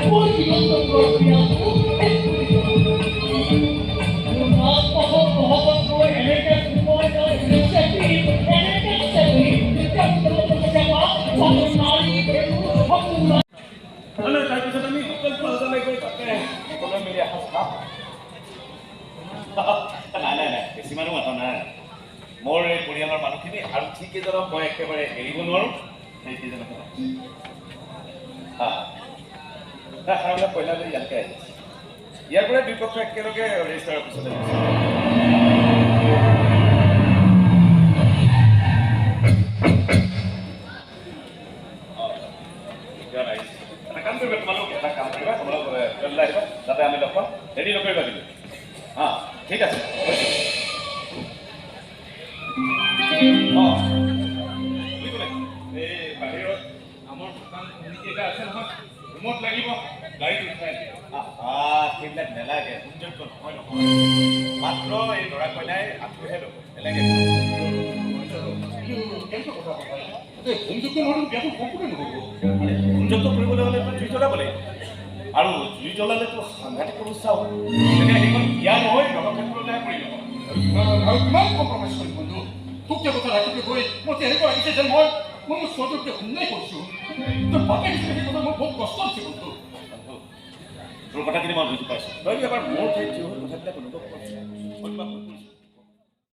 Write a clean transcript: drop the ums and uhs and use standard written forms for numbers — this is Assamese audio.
মোৰ জীৱনটোৰ বিয়াটো শেষ কৰি গৈ এনেকে সোমাই যায়, চেপি এনেকে চেপি। নহয়, তাৰপিছত আমি হোটেল প্লাজালৈ গৈ তাতে সকলোৱে মিলি এসাঁজ খাম। নাই নাই নাই, বেছি মানুহ মাতা নাই। মোৰ এই পৰিয়ালৰ মানুহখিনি আৰু যিকেইজনক মই একেবাৰে এৰিব নোৱাৰোঁ, সেইকেইজনকে মাতিছোঁ। হা সাৰবিলাক কইনা লৈ ইয়ালৈকে আহি আছে। ইয়াৰ পৰাই দুই পক্ষ একেলগে ৰেজিষ্টাৰ অফিচলৈ গৈছে। এটা কাম কৰিবা তোমালোক, এটা কাম কৰিবা তোমালোক, হোটেললৈ আহিবা, তাতে আমি লগ পাম। দেৰি নকৰিবা কিন্তু। হা, ঠিক আছে। অঁ, এই বাহিৰত আমৰ দোকান কেইটা আছে নহয়, ৰুমত লাগিব, গাড়ীত উঠাই। আহা, সেইবিলাক নেলাগে। হোমযজ্ঞ নহয় নহয়, মাত্ৰ এই দৰা কইনাই আঁঠুহে ল'ব, বেলেগে হোমযজ্ঞ নহ'লে বিয়াখন সম্পূৰ্ণ নহ'ব। হোমযজ্ঞ কৰিবলৈ হ'লেতো জুই জ্বলাব লাগিব, আৰু জুই জ্বলালেতো সাংঘাতিক সমস্যা হ'ব। তেতিয়া সেইখন বিয়া নহয়, ৰণক্ষেত্ৰলৈহে পৰিণত হ'ব। আৰু কিমান কম্প্ৰমাইজ কৰিম বন্ধু? তোক যে কথা ৰাতিপুৱা গৈ মোৰ তেনেকুৱা লাগিছে যেন মই মোৰ ছোৱালীটোক অন্যায় কৰিছোঁ। তোৰ বাপে দিছিলে সেই কথা, মোক বহুত কষ্ট দিছে বন্ধু। তোৰ কথাখিনি মই বুজি পাইছোঁ। তই এবাৰ মোৰ ঠাইত থিয় হৈ কথাবিলাক অনুভৱ কৰচোন। মই কিবা ভুল কৰিছোঁ?